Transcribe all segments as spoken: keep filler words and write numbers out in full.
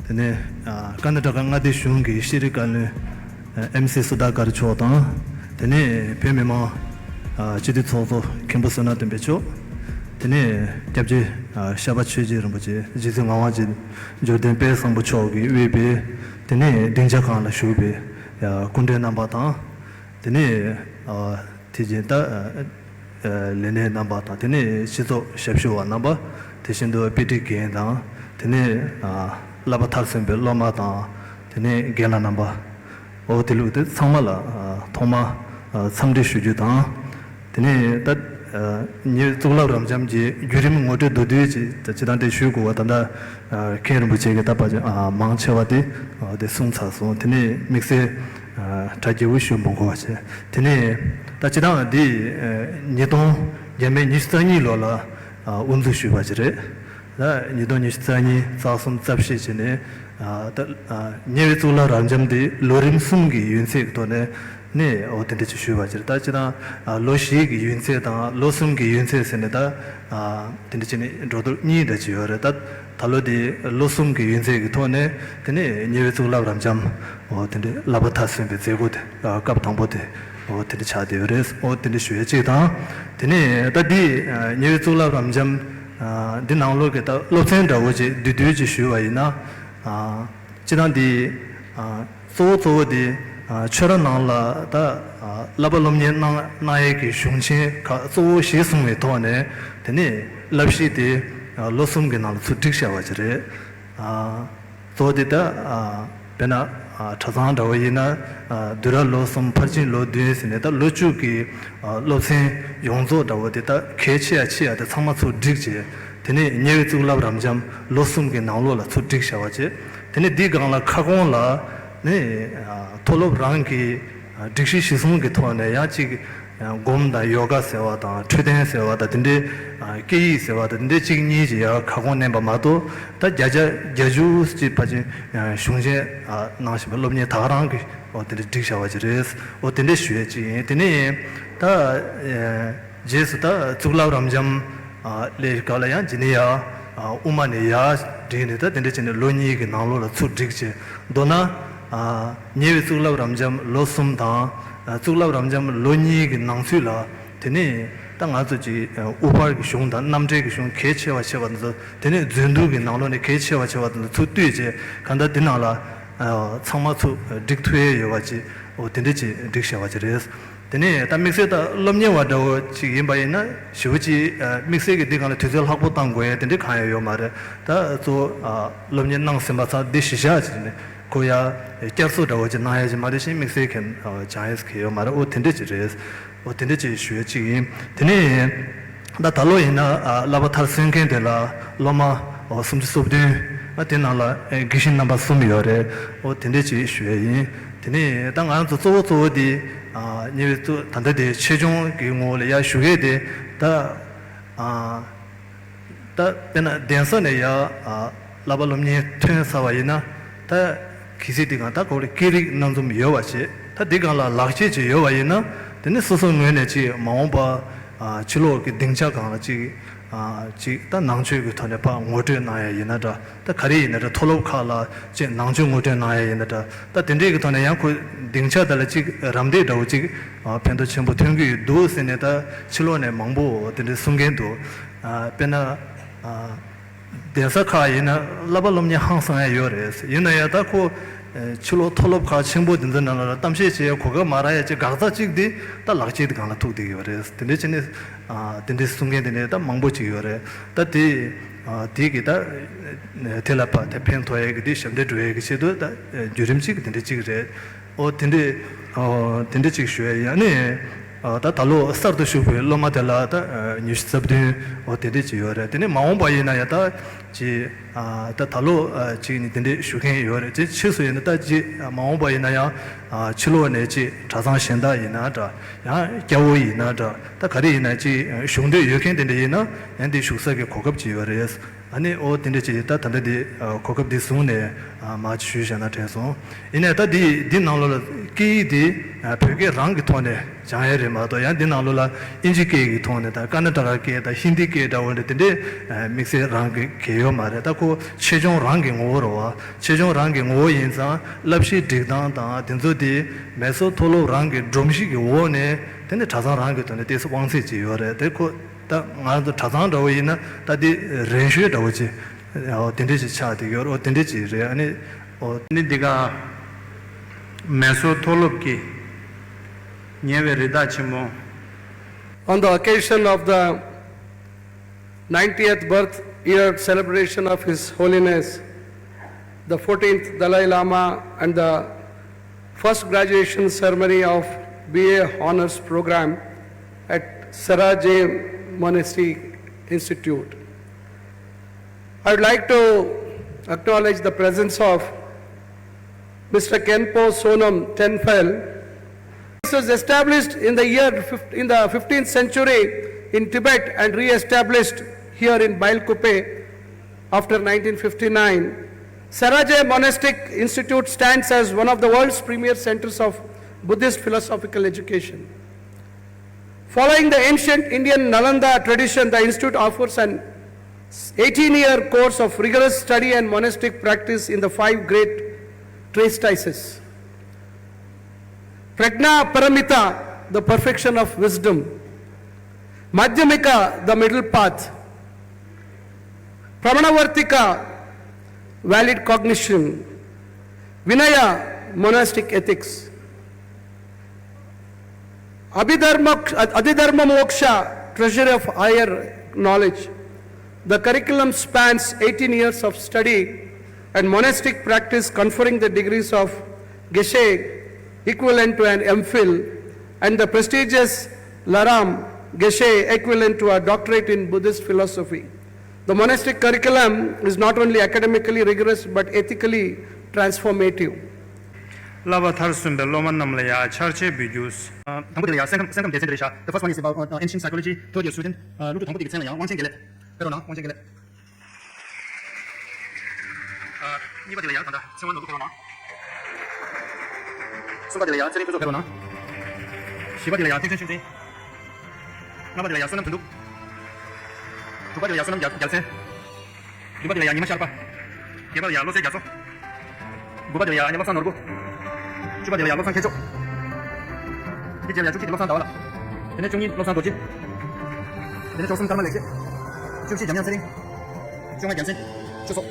དེ་ནས་ཨ་ཀར་ནཱ་ཊ་ཀ་མངའ་སྡེ་གཞུང་གི་ཤེས་རིག་བཀའ་བློན་ཨ་ཨེམ་སི་སུ་དྷ་ཀར་མཆོག་དང་། དེ་ནས་བོད་མི་མང་ཨ་སྤྱི་འཐུས་ཚོགས་གཙོ་མཁན་པོ་བསོད་ནམས་བསྟན་འཕེལ་མཆོག་དེ་ནས་སྐྱབས་རྗེ་ཨ་ཤར་པ་ཆོས་རྗེ་རིན་པོ་ཆེ། རྗེ་བཙུན་ངག་དབང་རྗེ། འབྱོར་ལྡན་དཔལ་བཟང་པོ་མཆོག་གིས་དབུས་པའི་དེ་ནས་སྡིངས་ཆ་ཁག་ལ་བཞུགས་པའི་ཨ་སྐུ་མགྲོན་རྣམ་པ་དང་། དེ་ནས་ཨ་དེ་བཞིན་ད་ཨ་ལས་སྣེ་རྣམ་པ་དང་། དེ་ནས་སྤྱི་ཚོགས་ཞབས་ཞུ་བ་རྣམ་པ། དེ་བཞིན་དུ་དཔེ་ཁྲིད་འགན་དང་། དེ་ནས་ཨ་བསླབ་པ་མཐར་སོན་པའི་སློབ་མ་དང་། དེ་ནས་རྒན་ལགས་རྣམ་པ། འོ་དེ་ལུགས་དེ་ཚང་མ་ལ་ཨ་ཐོག་མར་ཨ་འཚམས་འདྲི་ཞུ་རྒྱུ་དང་། དེ་ནས་ད་ཨ་ཉེ་བའི་གཙུག་ལག་རབ་འབྱམས་ཀྱི་བརྒྱུད་རིམ་ངོ་སྤྲོད་མདོར་བསྡུས་ཅིག་ད་སྤྱིར་བཏང་དེ་ཞུ་དགོས་པ། ད་ལྟ་ཨ་མཁན་རིན་པོ་ཆེ་གིས་ད་ཕལ་ཆེར་ཨ་མང་ཆེ་བ་དེ་ཨ་དེ་གསུངས་ཚར་སོང་། དེ་ནས་དམིགས་བསལ་ཨ་གྲ་རྒྱས་པོ་ཞུ་མི་དགོས་པ་བྱས། དེ་ནས་ད་སྤྱིར་བཏང་འདི་ཨ་ཉིས་སྟོང་བརྒྱ་མེད་ཉི་ཤུ་རྩ་གཉིས་ལོ་ལ་ཨ་དབུ་འཛུགས་ཞུས་པ་ཅིག་རེད། ད་ཉིས་སྟོང་ཉི་ཤུ་རྩ་གཉིས་རྩ་གསུམ་རྩ་བཞི་བྱས་ནས་ཨ་ད་ཨ་ཉེ་བའི་གཙུག་ལག་རབ་འབྱམས་འདི་ལོ་རིམ་གསུམ་གྱི་ཡུན་ཚད་ཀྱི་ཐོག་ནས་ནས་འོ་དེ་འདྲ་ཅིག་ཞུས་པ་ཅིག་རེད། ད་སྤྱིར་བཏང་ཨ་ལོ་བཞི་གི་ཡུན་ཚད་དང་ལོ་གསུམ་གྱི་ཡུན་ཚད་ཟེར་ནས་ད་ཨ་དེ་འདྲ་བྱས་ནས་འགྲོ་དུས་གཉིས་འདྲ་ཅིག་ཡོད་རེད། ད་ད་ལོ་དེ་ལོ་གསུམ་གྱི་ཡུན་ཚད་ཀྱི་ཐོག་ནས་དེ་ནས་ཉེ་བའི་གཙུག་ལག་རབ་འབྱམས་འོ་དེ་འདྲ་བསླབ་པ་མཐར་སོན་པའི་མཛད་སྒོ་དེ་ཨ་སྐབས་དང་པོ་དེ་འོ་དེ་འདྲ་ཆགས་བསྡད་ཡོད་རེད། འོ་དེ་འདྲ་ཞུ་ཡ་གཅིག་དང་། དེ་ནས་ད་འདི་ཨ་ཉེ་བའི་གཙུག་ལག་རབ་འབྱམས་ཨ་འདི་ནང་ལོགས་ཀྱི་ད་སློབ་ཚན་འདྲ་བོ་ཅིག་བསྡུས་བསྡུས་ཅིག་ཞུས་པ་ཡིན་ན། ཨ་སྤྱིར་བཏང་འདི་ཨ་གཙོ་བོ་གཙོ་བོ་དེ་ཨ་ཆོས་ར་ནང་ལ་ད་ཨ་བསླབ་པ་སློབ་གཉེར་གནང་གནང་ཡས་ཀྱི་གཞུང་ཆེན་ཁག་གཙོ་བོ་བཞི་གསུངས་པའི་ཐོག་ནས། དེ་ནས་བསླབ་གཞི་དེ་ཨ་ལོ་གསུམ་གྱི་ནང་ལ་ཚུར་བསྒྲིགས་བཞག་པ་ཅིག་རེད། ཨ་གཙོ་བོ་དེ་ད་ཨ་དཔེར་ན་ཨ་གྲྭ་ཚང་འདྲ་བོ་ཡིན་ན་ཨ་བསྡུས་གྲྭ་ལོ་གསུམ། ཕར་ཕྱིན་ལོ་བདུན་ཟེར་ནས་ད་ལོ་བཅུ་གི་ཨ་སློབ་ཚན་ཡོངས་རྫོགས་འདྲ་བོ་དེ་ད་གལ་ཆེ་ཡ་ཆེ་ཡ་དེ་ཚང་མ་ཚུར་བསྒྲིགས་བྱས། དེ་ནས་ཉེ་བའི་གཙུག་ལག་རབ་འབྱམས་ལོ་གསུམ་གྱི་ནང་ལོགས་ལ་ཚུར་བསྒྲིགས་བཞག་པ་བྱས། དེ་ནས་འདིའི་སྒང་ལ་ཁ་སྐོང་ལ་ནི་ཨ་མཐོ་སློབ་རང་གི་ཨ་སྒྲིག་གཞི་གཞིར་བཟུང་གི་ཐོག་ནས་ཡང་ཅིག་ཨ་སྒོམ་དང་ཡོ་ག་ཟེར་བ་དང་འཕྲོད་བསྟེན་ཟེར་བ་དང་། དེ་འདྲའི་ཨ་སྐད་ཡིག་ཟེར་བ་དང་། དེ་འདྲའི་གཅིག་གཉིས་ཅིག་ཡར་ཁ་སྐོང་བསྣན་པ་མ་གཏོགས། ད་བརྒྱ་ཆ་བརྒྱད་ཅུ་ཅིག་ཕལ་ཆེར་ཨ་གཞུང་ཆེན་ཨ་གནང་བཞིན་པའི་སློབ་གཉེར་ད་ག་རང་གི་འོ་དེ་འདྲ་བསྒྲིགས་བཞག་པ་ཅིག་རེད། འོ་དེ་འདྲ་ཞུ་ཡ་ཅིག་ཡིན། དེ་ནས་ད་ཨ་རྗེས་སུ་ད་གཙུག་ལག་རབ་འབྱམས་ཨ་ལས་སྐབས་ལ་ཡང་ཇི་ནི་ཡ་ཨ་དབུ་མ་ནས་ཡར་བསྒྲིགས་ནས་ད་དེ་འདྲ་བྱས་ནས་ལོ་གཉིས་ཀྱི་ནང་ལོགས་ལ་ཚུར་བསྒྲིགས་བྱས། མདོར་ན་ཨ་ཉེ་བའི་གཙུག་ལག་རབ་འབྱམས་ལོ་གསུམ་དང་ཨ་གཙུག་ལག་རབ་འབྱམས་ལོ་གཉིས་ཀྱི་ནང་ཚུད་ལ། དེ་ནས་ད་ང་ཚོ་ཅིག་ཨ་དབུ་ཕར་གྱི་གཞུང་དང་རྣམ་འགྲེལ་གྱི་གཞུང་གལ་ཆེ་བ་ཆེ་བ་དེ་ཚོ། དེ་ནས་མཛོད་འདུལ་གྱི་ནང་ལོགས་ནས་གལ་ཆེ་བ་ཆེ་བ་དེ་ཚོ་ཚུར་བཏུས་བྱས། གང་ལྟར་དེ་ནང་ལ་ཨ་ཚང་མ་ཚུར་བསྒྲིགས་ཐུབ་ཡས་ཡོད་པ་ཅིག་འོ་དེ་འདྲ་ཅིག་བསྒྲིགས་བཞག་པ་ཅིག་རེད། དེ་ནས་ད་དམིགས་བསལ་ད་སློབ་གཉེར་བ་འདྲ་བོ་ཅིག་ཡིན་པ་ཡིན་ན་ཞེ་པོ་ཅིག་ཨ་དམིགས་བསལ་གྱི་འདི་སྒང་ལ་དུས་ཚོད་ལྷག་པོ་བཏང་དགོས་ཡས་དེ་འདྲ་གང་ཡང་ཡོད་མ་རེད། ད་གཙོ་བོ་ཨ་སློབ་གཉེར་གནང་ཟིན་པ་ཚང་འདི་གཞི་བཞག་བྱས་ནས་ཁོ་ཡ་བསྐྱར་གསོ་འདྲ་བོ་ཅིག་གནང་ཡས་ཅིག་མ་རེད། ཤིང་དམིགས་བསལ་གྱི་ཨ་སྦྱང་ཡས་གི་ཡོད་མ་རེད། འོ་དེ་འདྲ་ཅིག་རེད། འོ་དེ་འདྲ་ཅིག་ཞུ་ཡས་ཅིག་ཡིན། དེ་ནས་ད་ད་ལོ་ཡིན་ན་ཨ་བསླབ་པ་མཐར་སོན་མཁན་དེ་ལ་སློབ་མ་འོ་སུམ་ཅུ་སོ་བདུན། ཨ་དེ་ནང་ལ་ཨེ་དགེ་བཤེས་རྣམ་པ་གསུམ་ཡོད་རེད། འོ་དེ་འདྲ་ཅིག་ཞུ་ཡས་ཡིན། དེ་ནས་ད་ང་རང་ཚོ་གཙོ་བོ་གཙོ་བོ་དེ་ཨ་ཉེ་བའི་གཙུག་ད་ལྟ་དེ་ཆེད་སྦྱོང་གི་ངོ་བོ་ལ་ཡར་ཞུ་མཁན་དེ་ད་ཨ་ད་དཔེར་ན་གདན་ས་ནས་ཡར་ཨ་བསླབ་པ་སློབ་གཉེར་ཐོན་ཚར་བ་ཡིན་ན། ད་གལ་སྲིད་དེ་གང་ད་ཁོ་ལ་སྐད་རིགས་སྣ་འཛོམས་ཡོད་པ་བྱས། ད་དེ་སྒང་ལ་ལག་ཁྱེར་ཅིག་ཡོད་པ་ཡིན་ན། དེ་ནི་སོ་སོའི་ངོས་ནས་ཅིག་མ་འོངས་པ་ཨ་ཕྱི་ལོགས་ཀྱི་སྡིངས་ཆ་སྒང་ལ་ཅིག་ཨ་ཅིག་ད་ནང་ཆོས་ཀྱི་ཐོག་ནས་ཕར་ངོ་སྤྲོད་གནང་ཡ་ཡིན་ན་འདྲ། ད་ག་རེ་ཡིན་ན་འདྲ། མཐོ་སློབ་ཁག་ལ་ཅིག་ནང་ཆོས་ངོ་སྤྲོད་གནང་ཡ་ཡིན་ན་འདྲ། ད་དེ་འདྲའི་གི་ཐོག་ནས་ཡང་ཁོ་སྡིངས་ཆ་དེ་ལ་ཅིག་རམ་འདེགས་འདྲ་བོ་ཅིག་ཨ་ཕན་ཐོགས་ཆེན་པོ་ཐོན་གྱི་ཡོད་འདུག་ཟེར་ནས་ད་ཕྱི་ལོགས་ནས་མང་པོ་དེ་འདྲའི་གསུང་མཁན་འདུག་ཨ་དཔེར་ན་ཨ་གདན་ས་ཁག་ཡིན་ན་བསླབ་པ་སློབ་གཉེར་ཧང་སང་ཡ་ཡོད་རེད། ཡིན་ན་ཡང་ད་ཁོ་ཨེ་ཕྱི་ལོགས་མཐོ་སློབ་ཁག་ཆེན་པོ་དེ་ཚོའི་ནང་ལ་གཏམ་བཤད་བྱེད་ཡ་གོ་སྐབས་མ་རག་ཡ་ཅིག་འགག་རྩ་གཅིག་དེ་ད་ལག་ཁྱེར་དེ་སྒང་ལ་ཐུག་བསྡད་ཡོད་རེད། དེ་འདྲ་བྱས་ནས་ཨ་དེ་འདྲའི་གསུང་མཁན་དེ་འདྲ་ད་མང་པོ་ཅིག་ཡོད་རེད། ད་དེ་ཨ་དེ་གི་ད་དེ་ལ་ཕ་དེ་ཕན་ཐོགས་ཡ་གི་དེ་ཞབས་འདེགས་སྒྲུབ་ཡ་གི་ཆེད་དུ་ད་བརྒྱུད་རིམ་གཅིག་དེ་འདྲ་གཅིག་རེད། ཨོ་དེ་འདྲས། ཨོ་དེ་འདྲས་ཅིག་ཞུ་ཡ་ཡིན། ཨ་ནི་ཨ་ད་ད་ལོ་གསར་དུ་ཞུགས་པའི་སློབ་མ་དེ་ལ་ད་ཨ་ཉི་ཤུ་རྩ་བདུན། ཨོ་དེ་འདྲས་ཅིག་ཡོད་རེད། དེ་ནས་མ་འོངས་པ་ཡིན་ན་ཡང་ད་ཅིག་ཨ་ད་ད་ལོ་ཨ་ཅིག་ནི་དེ་འདྲས་ཞུ་མཁན་ཡོད་རེད། ཅིག་ཕྱིས་སུ་ཡིན་ན་ད་ཅིག་ཨ་མ་འོངས་པ་ཡིན་ན་ཡང་ཨ་ཕྱི་ལོགས་ནས་ཅིག་གྲྭ་ཚང་གཞན་དག་ཡིན་ན་འདྲ། ཡང་སྐྱ་བོ་ཡིན་ན་འདྲ། ད་ག་རེ་ཡིན་ན་ཅིག་ཞུགས་འདོད་ཡོད་མཁན་དེ་འདྲ་ཡིན་ན་ཡང་འདི་ཞུགས་ས་གི་གོ་སྐབས་ཅིག་ཡོད་རེད། ཨ་ནི་ཨོ་དེ་འདྲ་ཅིག་ད་ད་ལྟ་འདི་གོ་སྐབས་འདི་བཟུང་ནས་མར་ཞུས་བཞག་ན་དྲན་སོང་། ཡིན་ནའི་ད་འདི་འདི་ནང་ལོགས་ལ་སྐད་ཡིག་འདི་བོད་སྐད་རང་གི་ཐོག་ནས་སྦྱང་ཡས་རེད་མ་གཏོགས། ཡང་འདི་ནང་ལོགས་ལ་ཨིན་ཇི་སྐད་ཀྱི་ཐོག་ནས་ད་ཀར་ན་ཊ་ཀ་སྐད་དང་ཧིན་དི་སྐད་འདྲ་བོ་འདྲ་དེ་འདྲའི་དམིགས་བསལ་རང་གི་གལ་ཡོད་མ་རེད། ད་ཁོ་ཆེད་སྦྱོང་རང་གི་ངོ་བོ་རེད་བ། ཆེད་སྦྱོང་རང་གི་ངོ་བོ་ཡིན་ཙང་བསླབ་གཞིའི་སྒྲིག་སྟངས་དང་དེ་ཚོ་དེ་མེ་སོར་མཐོ་སློབ་རང་གི་སྒྲོམ་གཞི་གི་འོག་ནས་དེ་ནས་གྲྭ་ཚང་རང་གི་ཐོག་ནས་ཏོག་ཙམ་དབང་ཚད་ཅིག་ཡོད་རེད། དེ་ཁོ་ད་ང་ཚོ་གྲྭ་ཚང་འདྲ་བོ་ཡིན་ན་ད་དེ་རན་ཤོས་འདྲ་བོ་ཅིག་ཨོ་དེ་འདྲ་ཅིག་ཆགས་བསྡད་ཡོད་རེད། ཨོ་དེ་འདྲ་ཅིག་རེད། ཨ་ནི་ཨོ་ནི་འདི་ག་མེ་སོར་མཐོ་སློབ་ཀྱི་ཉེ་བའི་རི་དྭགས་ཆེན་མོ། On the occasion of the ninetieth birth year celebration of His Holiness the fourteenth Dalai Lama and the first graduation ceremony of B A Honours program at Sera Je Monastery Institute. I would like to acknowledge the presence of Mister Khenpo Sonam Tenphel. It was established in the year fif- in the fifteenth century in Tibet and re-established here in Bailkupe after nineteen fifty-nine. Sera Je Monastic Institute stands as one of the world's premier centers of Buddhist philosophical education. Following the ancient Indian Nalanda tradition, the institute offers an eighteen-year course of rigorous study and monastic practice in the five great treatises. Prajna Paramita, the perfection of wisdom. Madhyamika, the middle path. Pramanavartika, valid cognition. Vinaya, monastic ethics. Abhidharma, Adhidharma Moksha, treasury of higher knowledge. The curriculum spans eighteen years of study and monastic practice, conferring the degrees of Geshe, equivalent to an M Phil, and the prestigious Laram Geshe, equivalent to a doctorate in Buddhist philosophy. The monastic curriculum is not only academically rigorous but ethically transformative. བསླབ་པ་མཐར་སོན་པའི་སློབ་མ་རྣམས་ལ་ཡང་ཕྱག་འཚལ་འབུལ་རྒྱུ། ཨ། དང་པོ་དེ་ལ་ཡང་སེམས་ཁམས་སེམས་ཁམས་སྡེ་ཚན་དེ་རེད་ཤག The first one is about, uh, uh, ancient psychology, third year student, uh, སློབ་ཕྲུག་དང་པོ་དེ་གི་མཚན་ལ་ཡང་དབང་ཆེན་དགེ་ལེགས། ཕེབས་རོགས་གནང་། དབང་ཆེན་དགེ་ལེགས། ཨ། གཉིས་པ་དེ་ལ་ཡང་ད་ལྟ་ཚེ་དབང་ནོར་བུ་ཕེབས་རོགས་གནང་། གསུམ་པ་དེ་ལ་ཡང་ཚེ་རིང་ཕུན་ཚོགས་ཕེབས་རོགས་གནང་། བཞི་པ་དེ་ལ་ཡང་ཐེག་ཆེན་ཆོས་འཛིན། ལྔ་པ་དེ་ལ་ཡང་བསོད་ནམས་དོན་གྲུབ། དྲུག་པ་དེ་ལ་ཡང་བསོད་ནམས་རྒྱལ་རྒྱལ་མཚན། བདུན་པ་དེ་ལ་ཡང་ཉི་མ་ཤར་པ། བརྒྱད་པ་ལ་ཡང་བློ་གསལ་རྒྱ་མཚོ། དགུ་པ་དེ་ལ་ཡང་ཨ་ནི་བློ་བཟང་ནོར་བུ། བཅུ་པ་དེ་ལ་ཡང་བློ་བཟང་མཁས་མཆོག་དེ་རྗེས་ལ་ཡང་བཅུ་གཅིག་དེ་བློ་བཟང་ཟླ་བ་ལགས། དེ་ནས་བཅུ་གཉིས་བློ་བཟང་རྡོ་རྗེ། དེ་ནས་བཅུ་གསུམ་ཀརྨ་ལེགས་བཤད། བཅུ་བཞི་འཇམ་དབྱངས་ཚེ་རིང་། བཅོ་ལྔ་རྒྱལ་མཚན། ཆུ་སོགས།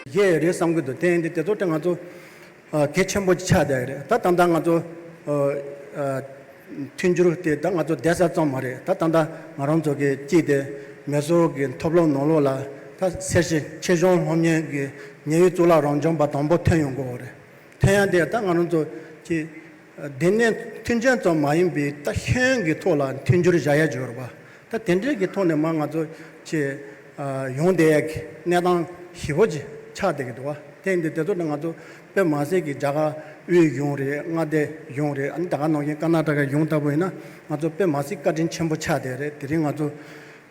ཡོད་རེད་བསམ་གྱི་འདུག་དེ་ཡིན་དུས་དེ་ཚོ་དེ་ང་ཚོ་ཨ་གལ་ཆེན་པོ་ཆགས་བསྡད་རེད། ད་ད་ལྟ་ང་ཚོ་ཨ་ཨ་མཐུན་འགྱུར་དེ་ད་ང་ཚོ་བསྡད་ས་ཙམ་མ་རེད། ད་ད་ལྟ་ང་རང་ཚོ་གི་སྐྱིད་དེ་མེ་སོར་གྱི་མཐོ་སློབ་ནང་ལོགས་ལ་ད་སེར་བྱེས་ཆེད་སྦྱོང་སློབ་གཉེར་གྱི་ཉེ་བའི་གཙུག་ལག་རབ་འབྱམས་པ་དང་པོ་ཐོན་ཡོང་གི་ཡོད་རེད། ཐོན་ཡ་དེ་ད་ང་རང་ཚོ་གི་སྡེ་སྣོད་མཐུན་རྐྱེན་ཙམ་མ་ཡིན་པའི་ད་ཤེས་ཡོན་གྱི་ཐོག་ལ་མཐུན་འགྱུར་བྱ་ཡ་སྦྱོར་བ། ད་དེ་འདྲའི་གི་ཐོག་ནས་མ་ང་ཚོ་ཆེ་ཡོང་བསྡད་ཡ་གི་གནས་སྟངས་ཞེ་པོ་ཅིག་ཆགས་བསྡད་ཀྱི་འདུག་བ། དེ་ཡིན་དུས་དེ་ཚོ་ནི་ང་ཚོ་དཔེ་མ་སྲིད་ཀྱི་རྒྱ་གར་དབུས་གཞུང་རེད། མངའ་སྡེ་གཞུང་རེད། ཨ་ནི་ད་ག་ནང་བཞིན་ཀར་ན་ཊ་ཀ་གཞུང་ལྟ་བུ་ཡིན་ན་ང་ཚོ་དཔེ་མ་སྲིད་བཀའ་དྲིན་ཆེན་པོ་ཆགས་བསྡད་རེད། དེ་རིང་ང་ཚོ་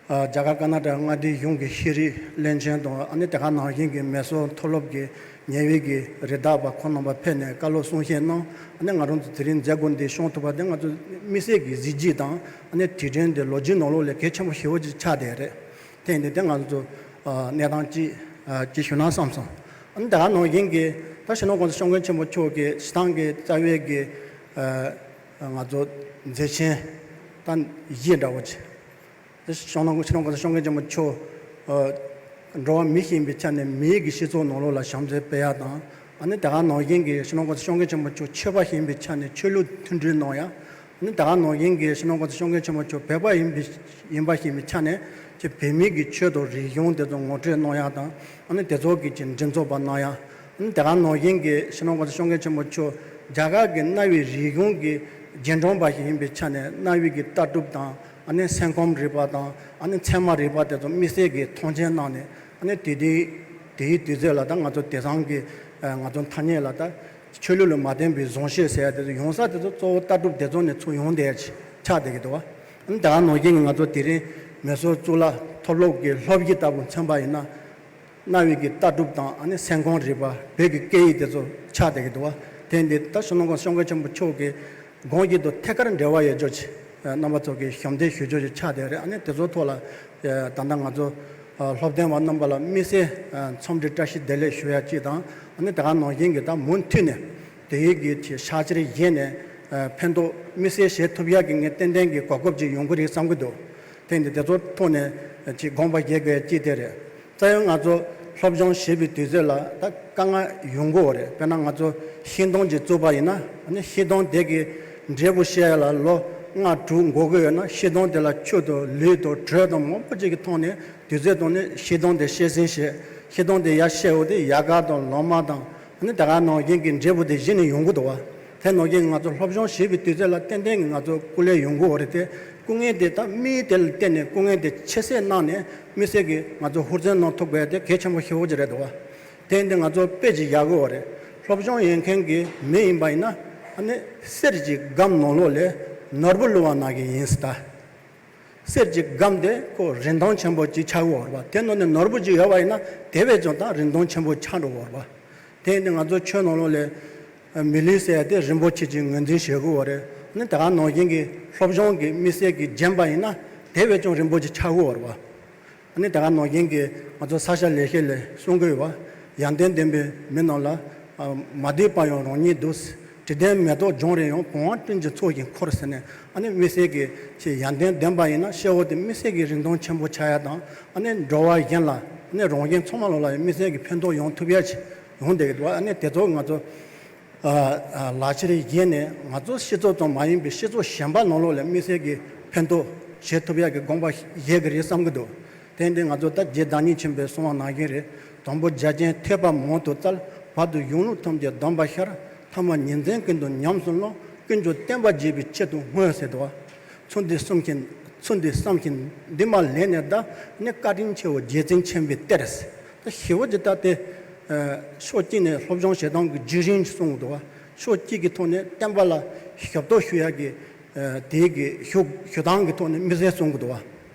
རྒྱ་གར་ཀར་ན་ཊ་ཀ་མངའ་སྡེའི་གཞུང་གི་ཤེས་རིག་བློན་ཆེན་དང་ཨ་ནི་དེ་ག་ནང་བཞིན་གྱི་མེ་སོར་མཐོ་སློབ་ཀྱི་ཉེ་བའི་གི་རི་དྭགས་པ་ཁོང་རྣམ་པ་ཕེབས་ནས་བཀའ་སློབ་གསུང་བཤད་གནང་། ཨ་ནི་ང་རང་ཚོ་དེ་རིང་མཛད་སྒོ་འདི་སྐྱོང་ཐུབ་པ་དེ་ང་ཚོ་དམིགས་བསལ་གྱི་གཟི་བརྗིད་དང་ཨ་ནི་དེ་དྲན་དེ་ལོ་རྒྱུས་ནང་ལོགས་ལ་གལ་ཆེན་པོ་ཞེ་པོ་ཅིག་ཆགས་བསྡད་རེད། དེ་ཡིན་དུས་དེ་ང་ཚོ་གནས་སྟངས་ཅིག་ཅིག་ཞུ་ན་བསམ་སོང་། ཨ་ནི་དེ་ག་ནང་བཞིན་གྱི་ད་སྤྱི་ནོར་༸གོང་ས་༸སྐྱབས་མགོན་ཆེན་པོ་མཆོག་གི་སྤྱི་བཏང་གི་རྩ་བའི་གི་ང་ཚོ་མཛད་ཆེན་ད་བཞི་འདྲ་བོ་ཅིག་སྤྱི་ནོར་༸གོང་ས་༸སྐྱབས་མགོན་ཆེན་པོ་མཆོག་འགྲོ་བ་མི་ཞིག་ཡིན་པའི་ཆ་ནས་མིའི་གི་སྤྱི་ཚོགས་ནང་ལོགས་ལ་བྱམས་བརྩེ་སྤེལ་ཡ་དང་། ཨ་ནི་དེ་ག་ནང་བཞིན་གྱི་སྤྱི་ནོར་༸གོང་ས་༸སྐྱབས་མགོན་ཆེན་པོ་མཆོག་ཆོས་པ་ཞིག་ཡིན་པའི་ཆ་ནས་ཆོས་ལུགས་མཐུན་སྒྲིལ་གནང་ཡ། ཨ་ནི་དེ་ག་ནང་བཞིན་གྱི་སྤྱི་ནོར་༸གོང་ས་༸སྐྱབས་མགོན་ཆེན་པོ་མཆོག་བོད་པ་ཡིན་པའི་ཡིན་པ་ཞིག་ཡིན་པའི་ཆ་ནས་ཀྱི་བོད་མིའི་གི་ཆོས་དང་རིག་གཞུང་དེ་ཚོ་ངོ་སྤྲོད་གནང་ཡ་དང་། ཨ་ནི་དེ་ཚོ་གི་ཀྱི་མགྲིན་ཚབ་པ་གནང་ཡ། ཨ་ནི་དེ་ག་ནང་བཞིན་གྱི་སྤྱི་ནོར་༸གོང་ས་༸སྐྱབས་མགོན་ཆེན་པོ་མཆོག་རྒྱ་གར་གྱི་གནའ་བོའི་རིག་གཞུང་གི་རྗེས་འབྲང་པ་ཞིག་ཡིན་པའི་ཆ་ནས་གནའ་བོའི་གི་ལྟ་གྲུབ་དང་། ཨ་ནི་སེམས་ཁམས་རིག་པ་དང་། ཨ་ནི་ཚད་མ་རིག་པ་དེ་ཚོ་དམིགས་བསལ་གྱི་མཐོང་ཆེན་གནང་ནས། ཨ་ནི་དེ་དུས་ དེའི་དུས་ཚོད་ལ་ད་ང་ཚོ་དེང་སང་གི་ང་ཚོ་ཐ་སྙད་ལ་ད་ཆོས་ལུགས་ལ་མ་བརྟེན་པའི་གཟུངས་བཞེས་ཟེར་ཡ་དེ་ཚོ་ཡོང་ས་དེ་ཚོ་གཙོ་བོ་ལྟ་གྲུབ་དེ་ཚོ་ནས་ཚུར་ཡོང་བསྡད་ཆགས་བསྡད་ཀྱི་འདུག་བ། ཨ་ནི་ད་ག་ནང་བཞིན་གྱི་ང་ཚོ་དེ་རིང་མེ་སོར་གཙུག་ལག་མཐོ་སློབ་ཀྱི་སློབ་གཞི་ལྟ་བུ་མཚོན་པ་ཡིན་ན། གནའ་བོའི་གི་ལྟ་གྲུབ་དང་ཨ་ནི་སེམས་ཁོང་རིག་པ་བོད་ཀྱི་སྐད་ཡིག་དེ་ཚོ་ཆགས་བསྡད་ཀྱི་འདུག་བ། དེ་འདི་ད་གཞོན་ནུ་ཁོང་སྐྱབས་མགོན་ཆེན་པོ་མཆོག་གི་དགོངས་གཞི་དང་ཐད་ཀར་འབྲེལ་བ་ཡོད་རྒྱུ་ཅིག་རྣམ་པ་ཚོ་གི་ཞབས་འདེགས་ཞུ་རྒྱུ་ཅིག་ཆགས་བསྡད་རེད། ཨ་ནི་དེ་ཚོ་ཐོག་ལ་ད་ལྟ་ང་ཚོ་སློབ་སྟོན་པ་རྣམ་པ་ལ་དམིགས་བསལ་འཚམས་འདྲི་བཀྲ་ཤིས་བདེ་ལེགས་ཞུ་ཡ་ཅིག་དང་། ཨ་ནི་ད་ག་ནང་བཞིན་གྱི་ད་མུ་མཐུད་ནས་དེ་ཡིག་གི་ཕྱག་ཕྱིར་བཞེས་ནས་ཕན་ཐོགས་དམིགས་བསལ་བྱེད་ཐུབ་ཡ་གི་ངས་ཏན་ཏན་གྱི་གོ་སྐབས་ཅིག་ཡོང་གི་རེད་བསམ་གྱི་འདུག་དེ་འདི་དེ་ཚོ་ཐོག་ནས་ཅིག་དགོངས་པ་བཞེས་དགོས་ཡ་ཅིག་དེ་རེད། རྩ་བའི་ང་ཚོ་སློབ་སྦྱོང་བྱེད་པའི་དུས་ཚོད་ལ་ད་དཀའ་ངལ་ཡོང་གི་ཡོད་རེད། དཔེར་ན་ང་ཚོ་ཤིང་སྡོང་ཅིག་བཙུགས་པ་ཡིན་ན། ཨ་ནི་ཤིང་སྡོང་དེ་གི་འབྲས་བུ་བཤད་ཡ་ལ་ལོ་ལྔ་དྲུག་འགོར་གི་ཡོད་ན། ཤིང་སྡོང་དེ་ལ་ཆུ་དང་ལུད་དང་དྲོད་དང་མང་པོ་ཅིག་གི་ཐོག་ནས་དུས་ཚོད་ཐོག་ནས་ཤིང་སྡོང་དེ་བཤད་ཟིན་བྱས། ཤིང་སྡོང་དེ་ཡར་བཤད་འོ་དེ་ཡལ་ག་དང་ལོ་མ་དང་། ཨ་ནི་ད་ག་ནང་བཞིན་གྱི་འབྲས་བུ་དེ་གཞི་ནས་ཡོང་གི་འདུག་བ། དེ་ནང་བཞིན་ང་ཚོ་སློབ་སྦྱོང་བྱེད་པའི་དུས་ཚོད་ལ་ཏན་ཏན་གྱི་ང་ཚོ་སྐུ་ལས་ཡོང་གི་ཡོད་རེད་དེ། སྐུ་ངལ་དེ་ད་དམིགས་དེ་ལ་བརྟེན་ནས་སྐུ་ངལ་དེ་ཆེ་སེ་གནང་ནས་དམིགས་བསལ་གྱི་ང་ཚོ་ཧུར་བརྩོན་གནང་ཐུབ་དགོས་དེ་གལ་ཆེན་པོ་ཞེ་པོ་ཅིག་རེད་འདུག་བ། དེ་འདི་ང་ཚོ་དཔེ་ཅིག་བཞག་གི་ཡོད་རེད། སློབ་སྦྱོང་ཡོད་མཁན་གྱི་མི་ཡིན་པ་ཡིན་ན། ཨ་ནི་གསེར་གྱི་སྒམ་ནང་ལོགས་ལས་ནོར་བུ་བླུགས་པ་ནང་བཞིན་ཡིན་ཟེར་ད། གསེར་གྱི་སྒམ་དེ་ཁོ་རིན་ཐང་ཆེན་པོ་ཅིག་ཆགས་ཀྱི་ཡོད་རེད་བ། དེ་ནང་ནས་ནོར་བུ་ཅིག་ཡོད་པ་ཡིན་ན་དེ་བས་ཀྱང་ད་རིན་ཐང་ཆེན་པོ་ཆགས་འགྲོ་གི་ཡོད་རེད་བ། དེ་ཡིན་དུས་ང་ཚོ་ཆོས་ནང་ལོགས་ལས་མི་ལུས་ཟེར་ཡ་དེ་རིན་པོ་ཆེ་ཅིག་ངོས་འཛིན་བྱེད་དགོས་པ་རེད། ཨ་ནི་ད་ག་ནང་བཞིན་གྱི་སློབ་སྦྱོང་གི་དམིགས་བསལ་གྱི་བརྒྱན་པ་ཡིན་ན་དེ་བས་ཀྱང་རིན་པོ་ཆེ་ཆགས་དགོས་པ་རེད་བ། ཨ་ནི་ད་ག་ནང་བཞིན་གྱི་ང་ཚོ་ས་སྐྱ་ལེགས་བཤད་ལས་གསུང་གི་ཡོད་པ། ཡོན་ཏན་ལྡན་པའི་མི་རྣམས་ལ། མ་བསྡུས་པ་ཡང་རང་ཉིད་བསྡུས། དྲི་ལྡན་མེ་ཏོག་ལྗོངས་རིང་ཡང་། བུང་བ་སྤྲིན་གྱི་ཚོགས་ཀྱིས་འཁོར་ཟེར་ནས། ཨ་ནི་དམིགས་བསལ་གྱི་ཅིག་ཡོན་ཏན་ལྡན་པ་ཡིན་ན་སྐྱེ་བོ་དེ་དམིགས་བསལ་གྱི་རིན་ཐང་ཆེན་པོ་ཆགས་ཡ་དང་། ཨ་ནི་འགྲོ་བ་གཞན་ལ། ཨ་ནི་རང་གཞན་ཚང་མ་ལོགས་ལ་ཡང་དམིགས་བསལ་གྱི་ཕན་ཐོགས་ཡོང་ཐུབ་ཡ་ཅིག་ཡོང་བསྡད་ཀྱི་འདུག་ཨ་ནི་དེ་ཚོ་ང་ཚོ་ལག་ཁྱེར་བཞེས་ནས་ང་ཚོ་སྤྱི་ཚོགས་ཙམ་མ་ཡིན་པའི་སྤྱི་ཚོགས་གཞན་པ་ནང་ལོགས་ལ་དམིགས་བསལ་གྱི་ཕན་ཐོགས་བྱེད་ཐུབ་ཡག་གི་དགོངས་པ་བཞེས་ཀྱི་རེད་བསམ་གྱི་འདུག་དེ་འདི་ང་ཚོ་ད་རྗེ་བདག་ཉིད་ཆེན་པོས་གསུངས་པ་ནང་བཞིན་རེད། དང་པོ་རྒྱ་ཆེན་ཐོས་པ་མང་དུ་བཙལ། བར་དུ་གཞུང་ལུགས་ཐམས་ཅད་སྡོམ་པར་ཤར། ཐ་མར་ཉིན་མཚན་ཀུན་ཏུ་ཉམས་སུ་བླངས། ཀུན་ཀྱང་བསྟན་པ་རྒྱས་པའི་ཆེད་དུ་བསྔོས་ཟེར་འདུག་ཚུལ་འདི་བསམ་ཞིང་། ཚུལ་འདི་བསམ་ཞིང་འདི་མ་ལས་ནས་བདག་ནི་བཀའ་དྲིན་ཆེའོ་རྗེ་བཙུན་མཁྱེན་པའི་གཏེར། ད་ཞེ་པོ་ཅིག་ད་དེ། ཕྱོགས་གཅིག་ནས་སློབ་སྦྱོང་བྱེད་སྟངས་ཀྱི་བརྒྱུད་རིམ་ཞིག་གསུངས་འདུག་ཕྱོགས་གཅིག་གི་ཐོག་ནས་བསྟན་པ་ལ་ཞབས་ཏོག་ཞུ་ཡག་གི་དེའི་གི་ཞུ་ཞུ་སྟངས་ཀྱི་ཐོག་ནས་དམིགས་བསལ་གསུངས་ཀྱི་འདུག་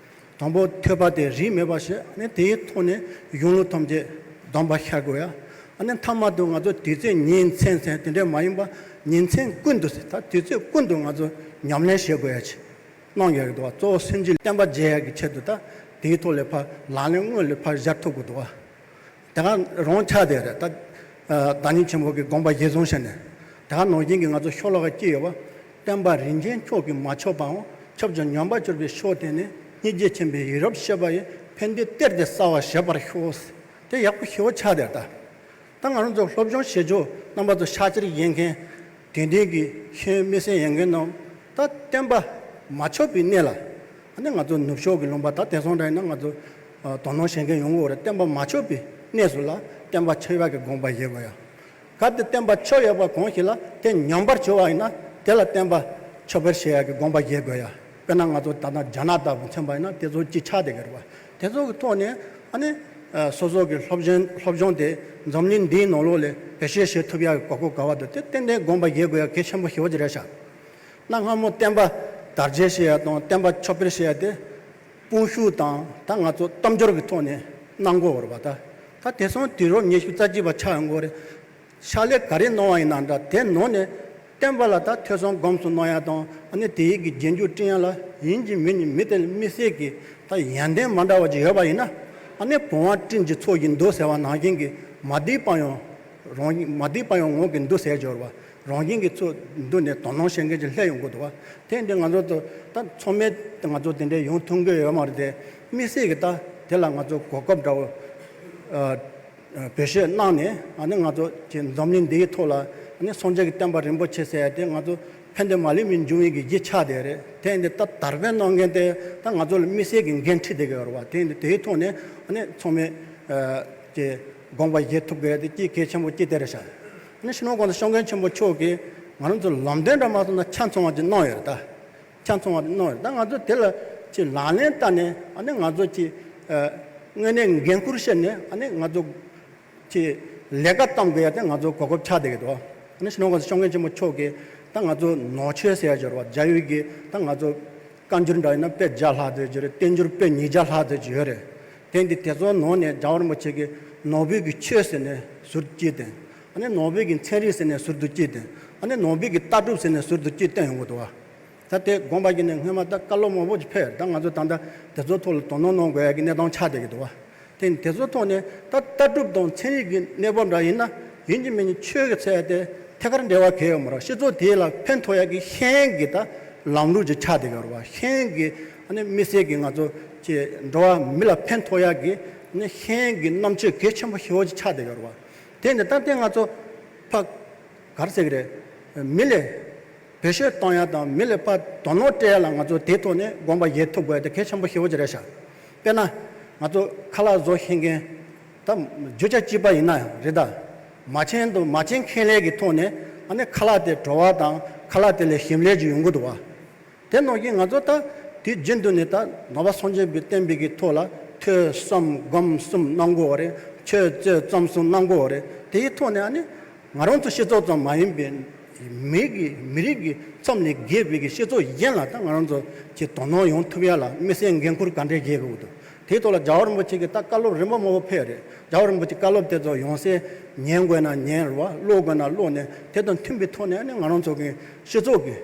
དང་པོ་ཐོས་པ་དེ་རིས་མེད་པ་བྱས། ཨ་ནི་དེའི་ཐོག་ནས་གཞུང་ལུགས་ཐམས་ཅད་སྡོམ་པར་ཤར་དགོས་ཡ། ཨ་ནི་མཐའ་མ་དུ་ང་ཚོ་དུས་ཚོད་ཉིན་མཚན་ཟེར་དེ་འདྲས་མ་ཡིན་པ། ཉིན་མཚན་ཀུན་ཏུ་ཟེར་ད་དུས་ཚོད་ཀུན་ཏུ་ང་ཚོ་ཉམས་ལེན་བྱེད་དགོས་ཡ་ཅིག་གནང་ཡོད་ཀྱི་འདུག་བ། གཙོ་བོ་སེམས་ཀྱི་བསྟན་པ་རྒྱས་ཡག་གི་ཆེད་དུ་ད་དེའི་ཐོག་ལས་ཕར་ལག་ལེན་དངོས་ལས་ཕར་སྦྱར་ཐུབ་ཀྱི་འདུག་བ། དེ་ག་རང་ཆགས་བསྡད་རེད་ད། བདག་ཉིད་ཆེན་པོ་གི་དགོངས་པ་གཞིར་བཟུང་བྱས་ནས། དེ་ག་ནང་བཞིན་གྱི་ང་ཚོ་ཤོ་ལོ་ཀ་གཅིག་ཡོད་པ། བསྟན་པ་རིན་ཆེན་མཆོག་གིས་མ་ཆོག་པའང་། ཁྱབ་ཀྱང་ཉམས་པར་གྱུར་པའི་ཕྱོགས་དེ་ནི། སྙིང་རྗེ་ཆེན་པོའི་ཡིད་རབ་བསྐྱོད་པ་ཡིས། ཕན་བདེའི་གཏེར་དེ་གསལ་བར་བྱེད་པར་ཤོག་དེ་ཡག་པོ་ཞེ་པོ་ཆགས་བསྡད་ད། ད་ང་རང་ཚོ་སློབ་སྦྱོང་བྱེད་ཕྱོགས་རྣམ་པ་ཚོ་ཕྱག་ཕྱིར་བཞེས་མཁན་དེང་དུས་ཀྱི་ཤེས་ཡོན་དམིགས་བསལ་ཡོད་མཁན་རྣམས་ད་བསྟན་པ་མ་ཆོག་པའི་གནས་ལ། ཨ་ནི་ང་ཚོ་ནུབ་ཕྱོགས་ཀྱི་ལུང་པ་ད་དེང་སང་འདྲ་ཡིན་ན་ང་ཚོ་དོ་སྣང་བྱེད་མཁན་ཡོང་གི་ཡོད་རེད། བསྟན་པ་མ་ཆོག་པའི་གནས་སུ་ལ་བསྟན་པ་ཆོག་ཡག་གི་དགོངས་པ་བཞེས་དགོས་ཡ། གལ་ཏེ་བསྟན་པ་ཆོག་ཡོད་པ་གང་ཞིག་ལ་དེ་ཉམས་པར་གྱུར་བ་ཡིན་ན་དེ་ལ་བསྟན་པ་ཆོག་པར་བྱེད་ཡག་གི་དགོངས་པ་བཞེས་དགོས་ཡ། དཔེར་ན་ང་ཚོ་ད་ལྟ་རྒྱ་ནག་ལྟ་བུ་མཚོན་པ་ཡིན་ན་དེ་ཚོ་གཅིག་ཆགས་བསྡད་ཀྱི་རེད་བ། དེ་ཚོ་གི་ཐོག་ནས་ཨ་ནི་སོ་སོ་གི་སློབ་སྦྱོང་སློབ་སྦྱོང་དེ་འཛམ་གླིང་འདིའི་ནང་ལོགས་ལ་བེད་སྤྱོད་བྱེད་ཐུབ་ཡག་གི་གོ་སྐབས་ག་བ་འདུག་དེ་ཏན་ཏན་དགོངས་པ་བཞེས་དགོས་ཡག་གལ་ཆེན་པོ་ཞེ་པོ་ཅིག་རེད་ཤག་གནའ་སྔ་མོ་བསྟན་པ་དར་རྒྱས་བྱེད་ཡག་དང་བསྟན་པ་ཆོག་པར་བྱེད་ཡག་དེ། དཔུང་ཤུགས་དང་ད་ང་ཚོ་གཏམ་སྦྱོར་གྱི་ཐོག་ནས་གནང་དགོས་པ་རེད་པ། ད་ད་དེང་སང་དུས་རབས་ཉི་ཤུ་རྩ་གཅིག་པ་ཆགས་ཡོང་གི་རེད། ཕྱག་ལས་ག་རེ་གནང་བ་ཡིན་ན་འདྲ་དེ་ནང་ནས་བསྟན་པ་ལ་ད་ཐོས་བསམ་སྒོམ་གསུམ་གནང་ཡ་དང་ཨ་ནི་དེའི་གི་རྗེས་འཇུག་བསྐྲུན་ཡ་ལ་ཡིན་གཅིག་མིན་གཉིས་མི་དེ་ལ་དམིགས་བསལ་གྱི་ད་ཡོན་ཏན་མ་འདྲ་བ་ཅིག་ཡོད་པ་ཡིན་ན། ཨ་ནི་བུང་བ་སྤྲིན་གྱི་ཚོགས་ཀྱིས་འདུལ་ཟེར་བ་ནང་བཞིན་གྱི་མ་བསྡུས་པ་ཡང་རང་མ་བསྡུས་པ་ཡང་ངོ་གིས་འདུལ་ཟེར་སྦྱོར་བ། རང་བཞིན་གྱིས་ཚུར་མདུན་ནས་དོ་སྣང་བྱེད་མཁན་ཅིག་སླེབས་ཡོང་གི་འདུག་བ། དེ་འདི་ང་ཚོ་ཚོ་ད་ཚང་མས་ང་ཚོ་དེ་འདྲའི་ཡོང་ཐུབ་ཀྱི་ཡོད་མ་རེད་དེ། དམིགས་བསལ་གྱི་ད་དེ་ལ་ང་ཚོ་གོ་སྐབས་འདྲ་བོ་ཨ་ཨ་བེད་སྤྱོད་གནང་ནས་ཨ་ནི་ང་ཚོ་ཀྱི་འཛམ་གླིང་འདིའི་ཐོག་ལ་ཨ་ནི་སངས་རྒྱས་ཀྱི་བསྟན་པ་རིན་པོ་ཆེ་ཟེར་ཡ་དེ་ང་ཚོ་ཕན་བདེ་མ་ལུས་པའི་འབྱུང་བའི་གི་གཞི་ཆགས་བསྡད་རེད། དེ་འདི་ད་དར་སྤེལ་གནང་མཁན་དེ་ད་ང་ཚོ་ལ་དམིགས་བསལ་གྱི་འགན་འཁྲི་དེ་ག་ཡོད་རེད་བ། དེ་འདི་དེའི་ཐོག་ནས་ཨ་ནི་ཚང་མས་ཨ་ཀྱི་དགོངས་པ་བཞེས་ཐུབ་དགོས་དེ་གཅིག་གལ་ཆེན་པོ་གཅིག་དེ་རེད་ཤག་ཨ་ནི་སྤྱི་ནོར་༸གོང་ས་༸སྐྱབས་མགོན་ཆེན་པོ་མཆོག་གིས་ང་རང་ཚོ་ལམ་སྟོན་འདྲ་མ་སོང་ན་ཆ་ཚང་བ་ཅིག་གནང་ཡོད་རེད་ད། ཆ་ཚང་བ་ཅིག་གནང་ཡོད་རེད་ད། ང་ཚོ་དེ་ལ་ཅིག་ལག་ལེན་བསྟར་ནས་ཨ་ནི་ང་ཚོ་ཅིག་ཨ་དངོས་གནས་འགན་ཁུར་བཞེས་ནས་ཨ་ནི་ང་ཚོ་ ཀྱི་ལས་ཀ་གཏང་དགོས་ཡ་དེ་ང་ཚོ་གོ་སྐབས་ཆགས་བསྡད་ཀྱི་འདུག་ཨ་ནི་སྤྱི་ནོར་༸གོང་ས་༸སྐྱབས་མགོན་ཆེན་པོ་མཆོག་གིས་ད་ང་ཚོ་ནོར་མཆོད་ཟེར་ཡ་ཅིག་ཡོད་རེད་བ། རྒྱ་ཡུལ་གྱི་ད་ང་ཚོ་བཀའ་འགྱུར་འདྲ་ཡིན་ན་དཔེ་བརྒྱ་ལྷག་ཙམ་ཅིག་ཡོད་རེད། བསྟན་འགྱུར་དཔེ་ཉིས་བརྒྱ་ལྷག་ཙམ་ཅིག་ཡོད་རེད། དེ་འདི་དེ་ཚོ་ནང་ནས་རྒྱལ་བ་རིན་པོ་ཆེ་གིས་ནོར་བུའི་གི་ཆོས་ཟེར་ནས་ཟུར་དུ་བསྐྱིས་ཏེ། ཨ་ནི་ནོར་བུའི་གི་ཚན་རིག་ཟེར་ནས་ཟུར་དུ་བསྐྱིས་ཏེ། ཨ་ནི་ནོར་བུའི་གི་ལྟ་གྲུབ་ཟེར་ནས་ཟུར་དུ་བསྐྱིས་བསྟན་ཡོང་གི་འདུག་བ། ད་དེ་དགོངས་པ་བཞེས་ནས་སྔོན་མ་ད་བཀའ་སློབ་མང་པོ་ཅིག་ཕེབས། ད་ང་ཚོ་ད་ལྟ་དེ་ཚོ་ཐོག་ལ་དོ་སྣང་གནང་དགོས་ཡ་གི་གནས་སྟངས་ཆགས་བསྡད་ཀྱི་འདུག་བ། དེ་དེ་ཚོ་ཐོག་ནས་ད་ལྟ་གྲུབ་དང་ཚན་རིག་གི་གནས་བབ་འདྲ་ཡིན་ན་ཡིན་གཅིག་མིན་གཅིག་ཆོས་ཀྱི་ཚད་དེ་ཐད་ཀར་འབྲེལ་བ་གང་ཡང་ཡོད་མ་རེད། སྤྱི་ཚོགས་དེ་ལ་ཕན་ཐོགས་ཡ་གི་ཤེས་ཡོན་གྱི་ད་ལམ་ལུགས་ཅིག་ཆགས་བསྡད་ཀྱི་ཡོད་རེད་བ། ཤེས་ཡོན་གྱི་ཨ་ནི་དམིགས་བསལ་གྱི་ང་ཚོ་ཀྱི་འགྲོ་བ་མི་ལ་ཕན་ཐོགས་ཡ་གི་ཨ་ནི་ཤེས་ཡོན་གྱི་རྣམ་དཔྱོད་གལ་ཆེན་པོ་ཞེ་པོ་ཅིག་ཆགས་བསྡད་ཀྱི་ཡོད་རེད་བ། དེ་ནས་ད་ལྟའི་ང་ཚོ་ཕ་ག་རེ་ཟེར་གྱི་རེད། མི་ལས་བེད་སྤྱོད་གཏོང་ཡ་དང་མི་ལ་ཕར་དོ་སྣང་སྤྲད་ཡ་ལ་ང་ཚོ་དེའི་ཐོག་ནས་དགོངས་པ་བཞེས་ཐུབ་དགོས་ཡ་དེ་གལ་ཆེན་པོ་ཞེ་པོ་ཅིག་རེད་ཤག་དཔེར་ན་ང་ཚོ་ཁ་ལག་བཟོ་ཤེས་མཁན་ད་རྒྱུ་ཆ་གཅིག་པ་ཡིན་ན་ཡང་རེད། ད་མ་བྱན་དང་མ་བྱན་མཁས་ལས་ཀྱི་ཐོག་ནས་ཨ་ནི་ཁ་ལག་དེ་བྲོ་བ་དང་ཁ་ལག་དེ་ལས་ཞིམ་ལས་ཅིག་ཡོང་གི་འདུག་བ། དེ་ནང་བཞིན་ང་ཚོ་ད་དུས་རྒྱུན་དུ་ནས་ད་ནང་པ་སངས་རྒྱས་པའི་བསྟན་པའི་གི་ཐོག་ལ་ཐོས་བསམ་སྒོམ་གསུམ་གནང་དགོས་པ་རེད། ཆོས་རྩོད་རྩོམ་གསུམ་གནང་དགོས་པ་རེད། དེའི་ཐོག་ནས་ཨ་ནི་ང་རང་ཚོ་སྤྱི་ཚོགས་ཙམ་མ་ཡིན་པའི་མི་གི་མི་རིགས་ཀྱི་མཚམས་ནས་བརྒལ་བའི་གི་སྤྱི་ཚོགས་གཞན་ལ་ད་ང་རང་ཚོ་ཀྱི་དོ་སྣང་ཡོང་ཐུབ་ཡ་ལ་དམིགས་བསལ་འགན་ཁུར་ག་འདྲས་འཁྱེར་དགོས་འདུག་དེའི་ཐོག་ལ་རྒྱལ་བ་རིན་པོ་ཆེ་གིས་ད་བཀའ་སློབ་རིམ་པ་མང་པོ་ཕེབས་རེད། རྒྱལ་བ་རིན་པོ་ཆེ་བཀའ་སློབ་དེ་ཚོ་ཡང་སེ་ཉན་དགོས་ན་ཉན་རེད་བ། ཀློག་དགོས་ན་ཀློག་ནས་དེ་དང་མཐུན་པའི་ཐོག་ནས་ཨ་ནི་ང་རང་ཚོ་གི་སྤྱི་ཚོགས་ཀྱི་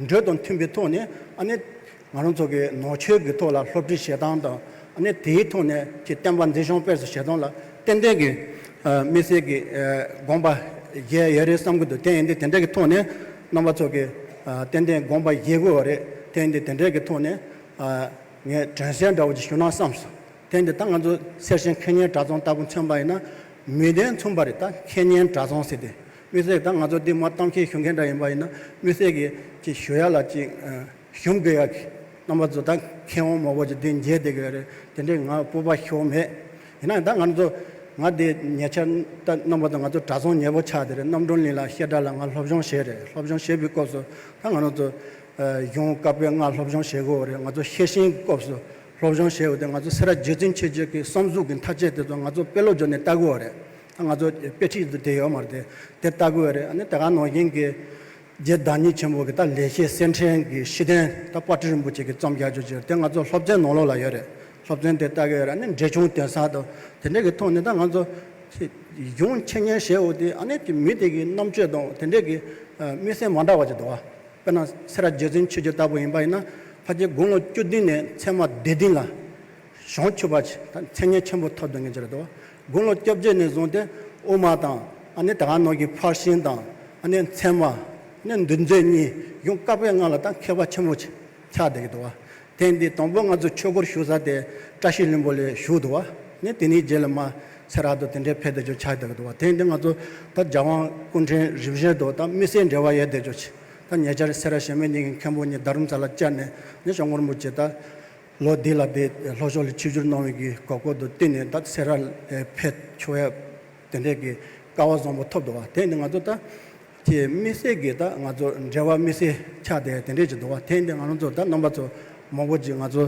འགྲོས་དང་མཐུན་པའི་ཐོག་ནས་ཨ་ནི་ང་རང་ཚོ་གི་ནང་ཆོས་ཀྱི་ཐོག་ལ་སློབ་ཁྲིད་བྱེད་སྟངས་དང་ཨ་ནི་དེའི་ཐོག་ནས་ཀྱི་བསྟན་པ་འཛིན་སྐྱོང་སྤེལ་གསུམ་བྱེད་སྟངས་ལ་ཏན་ཏན་གྱི་དམིགས་བསལ་གྱི་དགོངས་པ་བཞེས་ཡོད་རེད་བསམ་གྱི་འདུག་དེ་ཡིན་དུས་དེ་འདྲ་གི་ཐོག་ནས་རྣམ་པ་ཚོ་གི་ཏན་ཏན་དགོངས་པ་བཞེས་དགོས་པ་རེད། དེ་ཡིན་དུས་དེ་འདྲ་གི་ཐོག་ནས་ངས་དྲན་གསོ་འདྲ་བོ་ཅིག་ཞུ་ན་བསམས་སོང་། དེ་འདི་ད་ང་ཚོ་སེར་ཆེན་ཁེ་ཉེན་གྲྭ་ཚང་ལྟ་བུ་མཚོན་པ་ཡིན་ན་མིང་དོན་མཚུངས་པ་རེད། ད་ཁེ་ཉེན་གྲྭ་ཚང་ཟེར་ཏེ་དམིགས་བསལ་ད་ང་ཚོ་འདི་མ་གཏམ་བཤད་ཞུ་མཁན་འདྲ་ཡིན་པ་ཡིན་ན་དམིགས་བསལ་གྱི་ཅིག་ཞུ་ཡ་ལ་ཅིག་ཞུམ་དགོས་ཡ་གི་རྣམ་པ་ཚོ་ད་མཁས་དབང་མང་པོ་ཅིག་འདི་མཇལ་བསྡད་ཀྱི་ཡོད་རེད། དེ་འདྲའི་ང་སྤོབས་པ་ཤོར་མེད། ཡིན་ན་ད་ང་ཚོ་ང་འདི་ཉེ་ཆར་ད་རྣམ་པ་ཚོ་ང་ཚོ་གྲྭ་ཚང་ཉེ་པོ་ཆགས་དེ་རེད། རྣམ་གྲོལ་གླིང་ལ་བཤད་གྲྭ་ལ་ང་སློབ་སྦྱོང་བྱས་རེད། སློབ་སྦྱོང་བྱས་པའི་སྐབས་སུ་ད་ང་རང་ཚོ་གཞུང་བཀའ་པོད་ལྔ་སློབ་སྦྱོང་བྱེད་དགོས་པ་རེད། ང་ཚོ་ཤེར་ཕྱིན་སྐབས་སུ་སློབ་སྦྱོང་བྱས་པ་དེ་ང་ཚོ་སེ་ར་རྗེ་བཙུན་ཆོས་རྗེ་གི་བསམ་གཟུགས་ཀྱི་མཐའ་དཔྱད་དེ་ཚོ་ང་ཚོ་དཔེ་ཀློག་སྦྱོར་ནས་ལྟ་དགོས་པ་རེད། ད་ང་ཚོ་དཔེ་ཁྲིད་དུ་དེ་ཡོད་མ་རེད། དེ་དེ་ལྟ་དགོས་པ་རེད། ཨ་ནི་དེ་ག་ནང་བཞིན་གྱི་རྗེ་བདག་ཉིད་ཆེན་པོ་གི་ད་ལེགས་བཤད་གསེར་ཕྲེང་གི་ཤེས་ལྡན་ད་དཔལ་སྤྲུལ་རིན་པོ་ཆེ་གི་རྩོམ་རྒྱག་རྒྱུ་ཅིག་དེ་ང་ཚོ་སློབ་ཚན་ནང་ལོགས་ལ་ཡོད་རེད། སློབ་ཚན་དེ་ལྟ་གི་ཡོད་རེད། ཨ་ནི་འགྲེལ་ཆུང་དོན་གསར་དང་དེ་འདྲས་ཀྱི་ཐོག་ནས་ད་ང་ཚོ་གཞུང་འཆད་ཉན་བྱས་འོ་དེ་ཨ་ནི་དེ་མི་དེ་གི་རྣམ་དཔྱོད་དང་དེ་འདྲས་ཀྱི་དམིགས་བསལ་མ་འདྲ་བ་ཅིག་འདུག་བ། དཔེར་ན་སེ་ར་རྗེ་བཙུན་ཆོས་རྗེ་ལྟ་བུ་ཡིན་པ་ཡིན་ན་ཕལ་ཆེར་དགུང་ལོ་བཅུ་བདུན་ནས་ཚད་མ་སྡེ་བདུན་ལ་གཞུང་ཆོས་པ་ཅིག་ད་མཚན་སྙན་ཆེན་པོ་ཐོབ་འདུག་མཁན་ཅིག་རེད་འདུག་བ། དགུང་ལོ་བཅོ་བརྒྱད་ནས་བཟུང་སྟེ་དབུ་མ་དང་ཨ་ནི་ད་ག་ནང་གི་ཕར་ཕྱིན་དང་ཨ་ནི་ཚད་མ་ཨ་ནི་འདུལ་མཛོད་གཉིས་གཞུང་བཀའ་པོད་ལྔ་ལ་ད་མཁས་པ་ཆེན་པོ་ཅིག་ཆགས་བསྡད་ཀྱི་འདུག་བ། དེ་འདི་དང་པོ་ང་ཚོ་ཆོས་སྒོར་ཞུགས་ས་དེ་བཀྲ་ཤིས་ལྷུན་པོ་ལ་ཞུགས་འདུག་བ། ནི་དེ་ནས་རྗེས་ལ་མ་སེ་ར་དང་དེ་འདྲའི་ཕེབས་བསྡད་རྒྱུ་ཆགས་བསྡད་ཀྱི་འདུག་བ། དེ་འདི་ང་ཚོ་ད་རྒྱལ་དབང་སྐུ་ཕྲེང་རིམ་བཞིན་དུ་ད་དམིགས་བསལ་འབྲེལ་བ་ཡོད་བསྡད་རྒྱུ་ཅིག་ད་ཉེ་ཆར་སེ་ར་བྱེས་སྨད་གཉིས་ཀྱི་མཁན་པོ་གཉིས་རྡ་རམ་ས་ལ་བཅར་ནས་ནི་སྐྱབས་མགོན་རིན་པོ་ཆེ་ད་ལོ་འདི་ལ་དེ་ལྷོ་ཕྱོགས་ལ་ཆིབས་བསྒྱུར་གནང་བའི་གི་གོ་སྐབས་དང་བསྟུན་ནས་ད་སེ་ར་ལ་ཕེབས་ཆོག་ཡ་དེ་འདྲའི་གི་སྐལ་བ་བཟང་པོ་ཐོབ་འདུག་བ། དེ་ནི་ང་ཚོ་ད་དེ་དམིགས་བསལ་གྱི་ད་ང་ཚོ་འབྲེལ་བ་དམིགས་བསལ་ཆགས་བསྡད་དེ་འདྲས་ཅིག་འདུག་བ། དེ་འདི་ང་རང་ཚོ་ད་རྣམ་པ་ཚོ་མང་པོ་ཅིག་ང་ཚོ་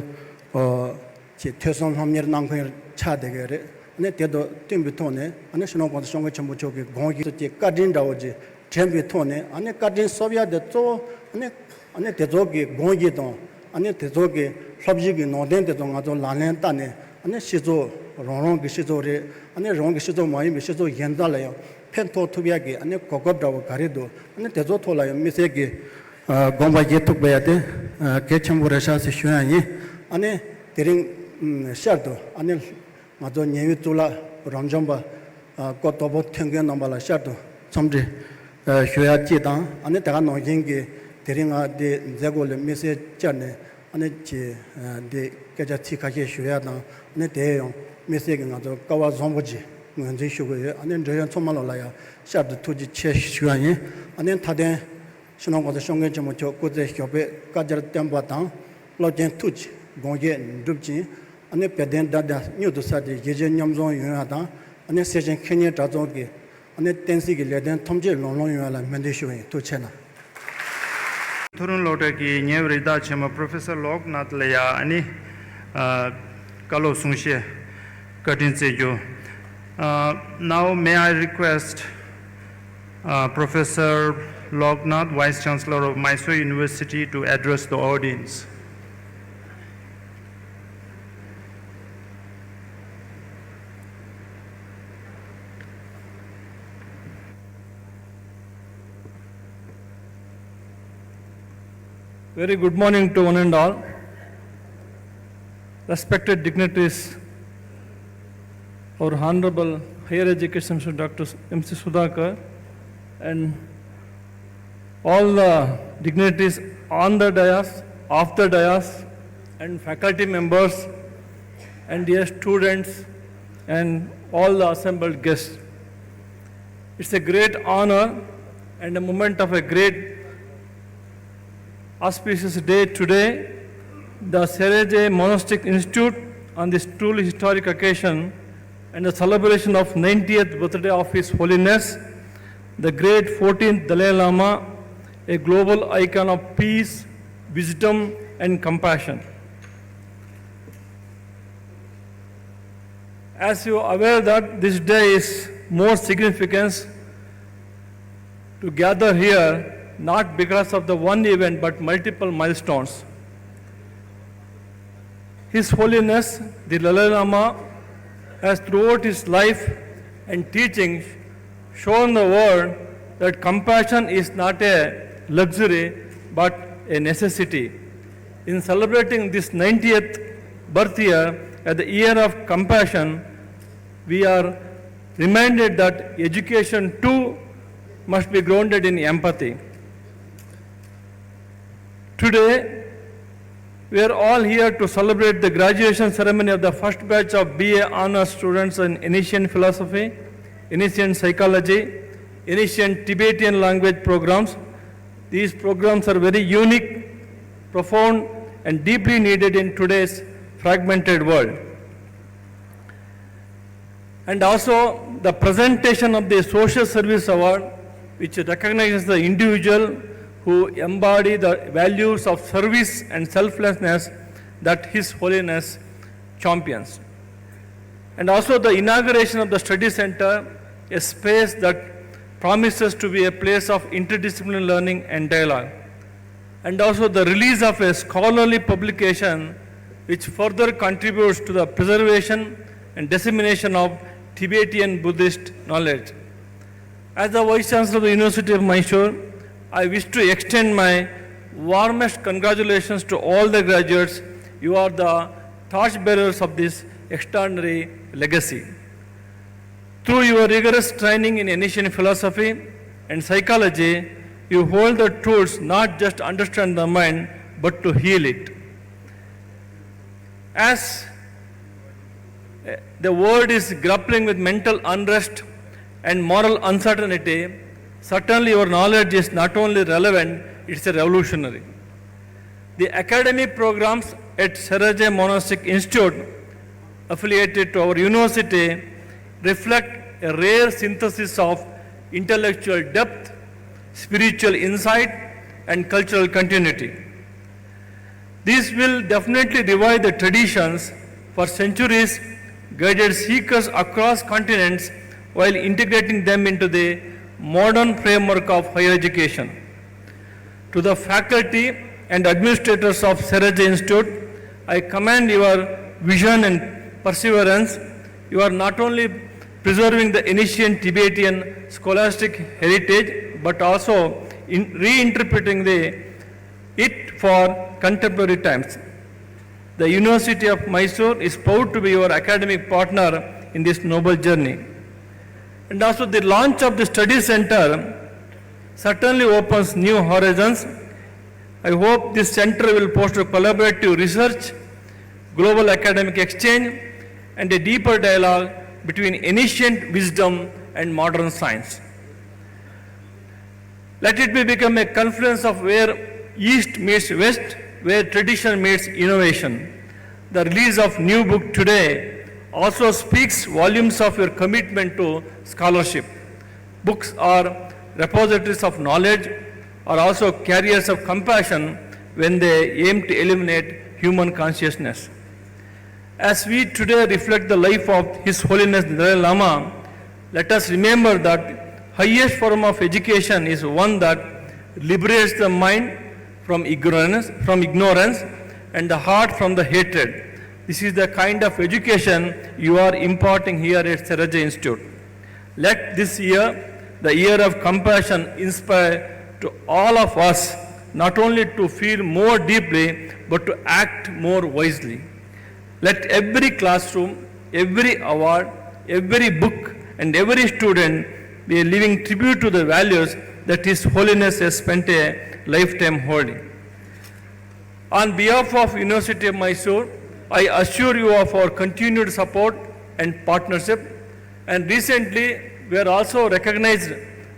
ཨོ་ཅིག་ཐོས་བསམ་སློབ་གཉེར་གནང་མཁན་ཆགས་བསྡད་ཀྱི་རེད། ཨ་ནི་དེ་དང་བསྟུན་པའི་ཐོག་ནས་ཨ་ནི་སྤྱི་ནོར་༸གོང་ས་༸སྐྱབས་མགོན་ཆེན་པོ་མཆོག་གི་དགོངས་གཞི་ཚོ་ཅིག་བཀའ་དྲིན་འདྲ་བོ་ཅིག་དྲན་པའི་ཐོག་ནས་ཨ་ནི་བཀའ་དྲིན་གསབ་ཡ་དེ་གཙོ་བོ་ཨ་ནི་ཨ་ནི་དེ་ཚོ་གི་དགོངས་གཞི་དང་ཨ་ནི་དེ་ཚོ་གི་སློབ་གཞི་གི་ནང་དོན་དེ་ཚོ་ང་ཚོ་ལག་ལེན་བསྟར་ནས་ཨ་ནི་སྤྱི་ཚོགས་རང་རང་གི་སྤྱི་ཚོགས་རེད། ཨ་ནི་རང་གི་སྤྱི་ཚོགས་མ་ཡིན་པའི་སྤྱི་ཚོགས་གཞན་དག་ལ་ཡང་ཕན་ཐོགས་ཐུབ་ཡ་གི་ཨ་ནི་གོ་སྐབས་འདྲ་བོ་ག་རེ་འདུག་ཨ་ནི་དེ་ཚོ་ཐོག་ལ་ཡང་དམིགས་བསལ་གྱི་ཨ་དགོངས་པ་བཞེས་ཐུབ་པ་ཡ་དེ་ཨ་གལ་ཆེན་པོ་རེད་ཤག་ཟེར་ཞུ་ཡ་ཡིན། ཨ་ནི་དེ་རིང་ཨ་ཤར་དུ་ཨ་ནི་ང་ཚོ་ཉེ་བའི་གཙུག་ལག་རབ་འབྱམས་པ་ཨ་སྐུ་དོལ་པོ་ཐོན་མཁན་རྣམ་པ་ལ་ཤར་དུ་འཚམས་འདྲི་ཨ་ཞུ་ཡ་གཅིག་དང་། ཨ་ནི་དེ་ག་ནང་བཞིན་གྱི་དེ་རིང་ང་འདི་མཛད་སྒོ་ལ་དམིགས་བསལ་བཅར་ནས་ཨ་ནི་ཀྱི་ཨ་འདི་སྐད་ཆ་ཚིག་ཁ་ཤས་ཞུ་ཡ་དང་། ཨ་ནི་དེ་ཡང་དམིགས་བསལ་གྱི་ང་ཚོ་སྐལ་བ་བཟང་པོ་ཅིག་ངོས་འཛིན་ཞུ་གི་ཡོད། ཨ་ནི་འབྲེལ་ཡོད་ཚང་མ་ལ་ལ་ཡ་ཤར་དུ་ཐུགས་རྗེ་ཆེ་ཞུ་ཡ་ཡིན། ཨ་ནི་མཐའ་དོན་སྤྱི་ནོར་༸གོང་ས་༸སྐྱབས་མགོན་ཆེན་པོ་མཆོག་སྐུ་ཚེ་ཞབས་པད་བསྐལ་བརྒྱར་བརྟན་པ་དང་། བློ་ཅན་ཐུགས་ཀྱི་དགོངས་བཞེད་འགྲུབ་ཅིང་། ཨ་ནི་བོད་དོན་བདག་དང་མྱུར་དུ་གསལ་ཏེ་གཞིས་བྱེས་མཉམ་འཛོམས་ཡོང་ཡ་དང་། ཨ་ནི་སེར་ཆེན་ཁེ་ཉེན་གྲྭ་ཚང་གི་ཨ་ནི་བསྟན་སྲིད་ཀྱི་ལས་དོན་ཐམས་ཅད་ལམ་ལྷོང་ཡོང་ཡ་ལ་སྨོན་འདུན་ཞུ་བ་ཡིན། ཐུགས་རྗེ་གནང་། མཐོ་རིམ་སློབ་གྲྭ་གི་ཉེ་བའི་རིགས་བདག་ཆེན་མོ་Professor Loknath ལ་ཡ་ཨ་ནི་ཨ་བཀའ་སློབ་གསུང་བཤད་བཀའ་དྲིན་སྩལ་རྒྱུ། Uh, now, may I request uh, Professor Loknath, Vice Chancellor of Mysore University, to address the audience. Very good morning to one and all. Respected dignitaries, our Honorable Higher Education Minister Doctor M C Sudhakar, and all the dignitaries on the dais, off the dais, and faculty members, and dear students, and all the assembled guests. It's a great honor and a moment of a great auspicious day today. The Serege Monastic Institute, on this truly historic occasion and the celebration of ninetieth birthday of His Holiness, the great fourteenth Dalai Lama, a global icon of peace, wisdom, and compassion. As you are aware that this day is more significance to gather here, not because of the one event but multiple milestones. His Holiness the Dalai Lama has throughout his life and teachings shown the world that compassion is not a luxury but a necessity. In celebrating this ninetieth birth year at the year of compassion, we are reminded that education too must be grounded in empathy. Today, we are all here to celebrate the graduation ceremony of the first batch of B A honours students in Ancient Philosophy, Ancient Psychology, Ancient Tibetan language programs. These programs are very unique, profound, and deeply needed in today's fragmented world. And also the presentation of the Social Service Award, which recognizes the individual who embody the values of service and selflessness that His Holiness champions. And also the inauguration of the Study Center, a space that promises to be a place of interdisciplinary learning and dialogue. And also the release of a scholarly publication which further contributes to the preservation and dissemination of Tibetan Buddhist knowledge. As the Vice Chancellor of the University of Mysore, I wish to extend my warmest congratulations to all the graduates. You are the torch bearers of this extraordinary legacy. Through your rigorous training in Ancient Philosophy and Psychology, you hold the tools not just to understand the mind, but to heal it. As eh, the world is grappling with mental unrest and moral uncertainty, certainly your knowledge is not only relevant, it's a revolutionary. The academic programs at Serege Monastic Institute, affiliated to our university, reflect a rare synthesis of intellectual depth, spiritual insight, and cultural continuity. This will definitely revive the traditions for centuries guided seekers across continents while integrating them into the modern framework of higher education. To the faculty and administrators of Serege Institute, I commend your vision and perseverance. You are not only preserving the ancient Tibetan scholastic heritage but also in reinterpreting the, it for contemporary times. The University of Mysore is proud to be your academic partner in this noble journey. And also, the launch of the study center certainly opens new horizons. I hope this center will foster collaborative research, global academic exchange, and a deeper dialogue between ancient wisdom and modern science. Let it be become a confluence of where East meets West, where tradition meets innovation. The release of new book today also speaks volumes of your commitment to scholarship. Books are repositories of knowledge, are also carriers of compassion when they aim to illuminate human consciousness. As we today reflect the life of His Holiness the Dalai Lama, let us remember that highest form of education is one that liberates the mind from ignorance, from ignorance and the heart from the hatred. This is the kind of education you are imparting here at Seraja Institute. Let this year, the year of compassion, inspire to all of us not only to feel more deeply but to act more wisely. Let every classroom, every award, every book, and every student be a living tribute to the values that His Holiness has spent a lifetime holding. On behalf of University of Mysore, I assure you of our continued support and partnership. And recently, we are also recognized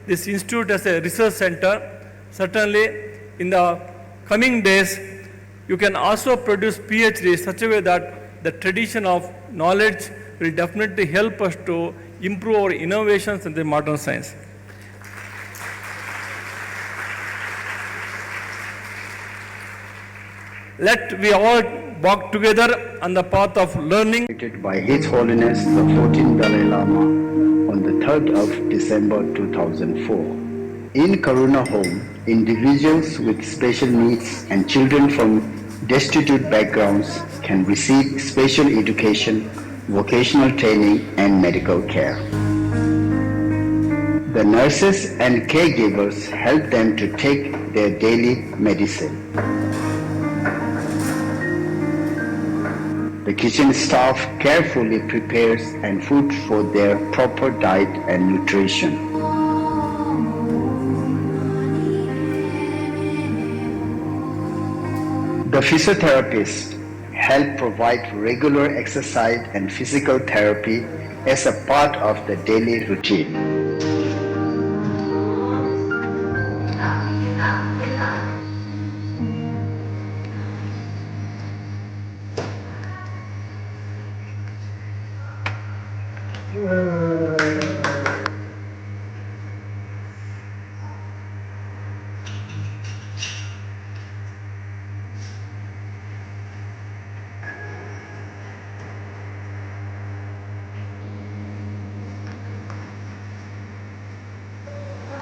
this institute as a research center. Certainly, in the coming days, you can also produce P H D in such a way that the tradition of knowledge will definitely help us to improve our innovations in the modern science. Let we all walk together on the path of learning. By His Holiness the fourteenth Dalai Lama on the third of December two thousand four. In Karuna Home, individuals with special needs and children from destitute backgrounds can receive special education, vocational training, and medical care. The nurses and caregivers help them to take their daily medicine. The kitchen staff carefully prepares and food for their proper diet and nutrition. The physiotherapist help provide regular exercise and physical therapy as a part of the daily routine.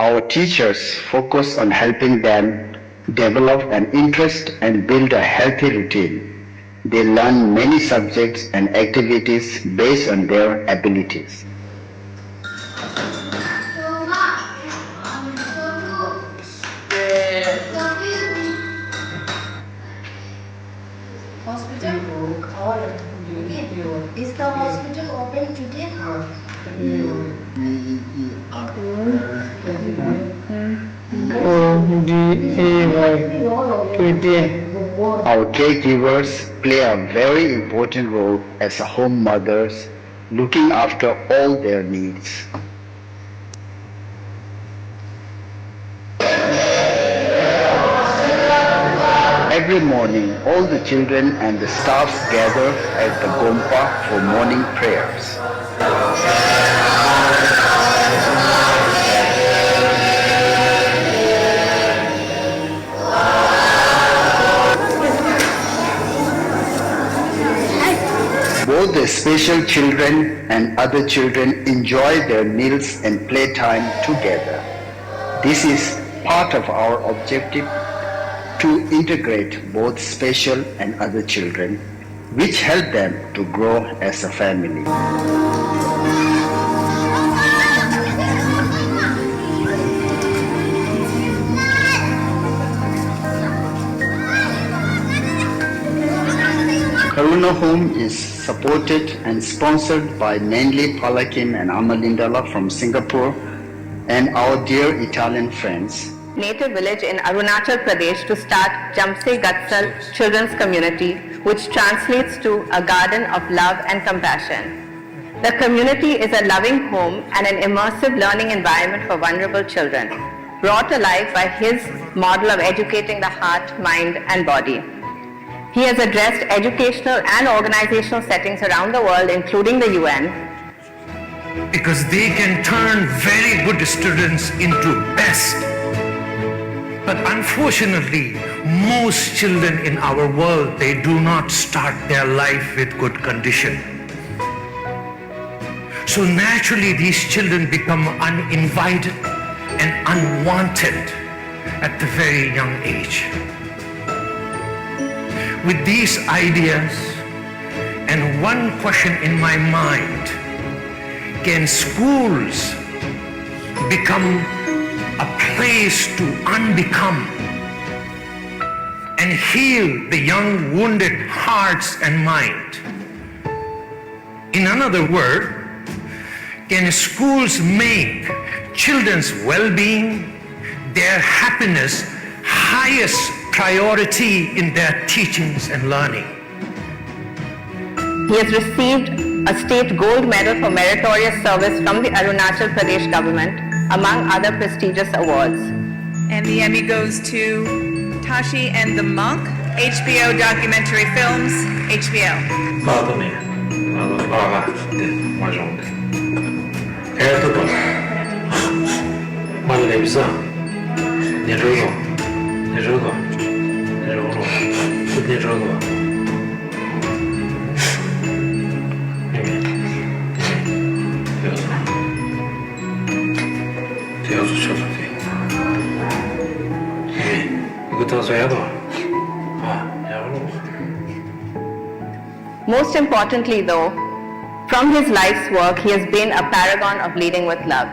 Our teachers focus on helping them develop an interest and build a healthy routine. They learn many subjects and activities based on their abilities. Hospital? Is the hospital open today? Our caregivers play a very important role as home mothers, looking after all their needs. Every morning, all the children and the staffs gather at the Gompa for morning prayers. Both the special children and other children enjoy their meals and playtime together. This is part of our objective to integrate both special and other children, which help them to grow as a family. Karuna Home is supported and sponsored by Manly Palakim and Amalindala from Singapore and our dear Italian friends. Native village in Arunachal Pradesh to start Jamse Gatsal Children's Community, which translates to a garden of love and compassion. The community is a loving home and an immersive learning environment for vulnerable children, brought alive by his model of educating the heart, mind, and body. He has addressed educational and organizational settings around the world, including the U N. Because they can turn very good students into best. But unfortunately, most children in our world, they do not start their life with good condition. So naturally, these children become uninvited and unwanted at the very young age. With these ideas and one question in my mind, can schools become a place to unbecome and heal the young wounded hearts and mind? In another word, can schools make children's well-being, their happiness, highest priority in their teachings and learning? He has received a state gold medal for meritorious service from the Arunachal Pradesh government, among other prestigious awards. And the Emmy goes to Tashi and the Monk, H B O documentary films, H B O. Follow me. Follow me. Follow me. What's wrong? Ertuba. Malebza. Nerugo. Nerugo. Nerugo. Nerugo. Teoso. Teoso chotake. Iko taso yado. Ah, yado. Most importantly, though, from his life's work, he has been a paragon of leading with love.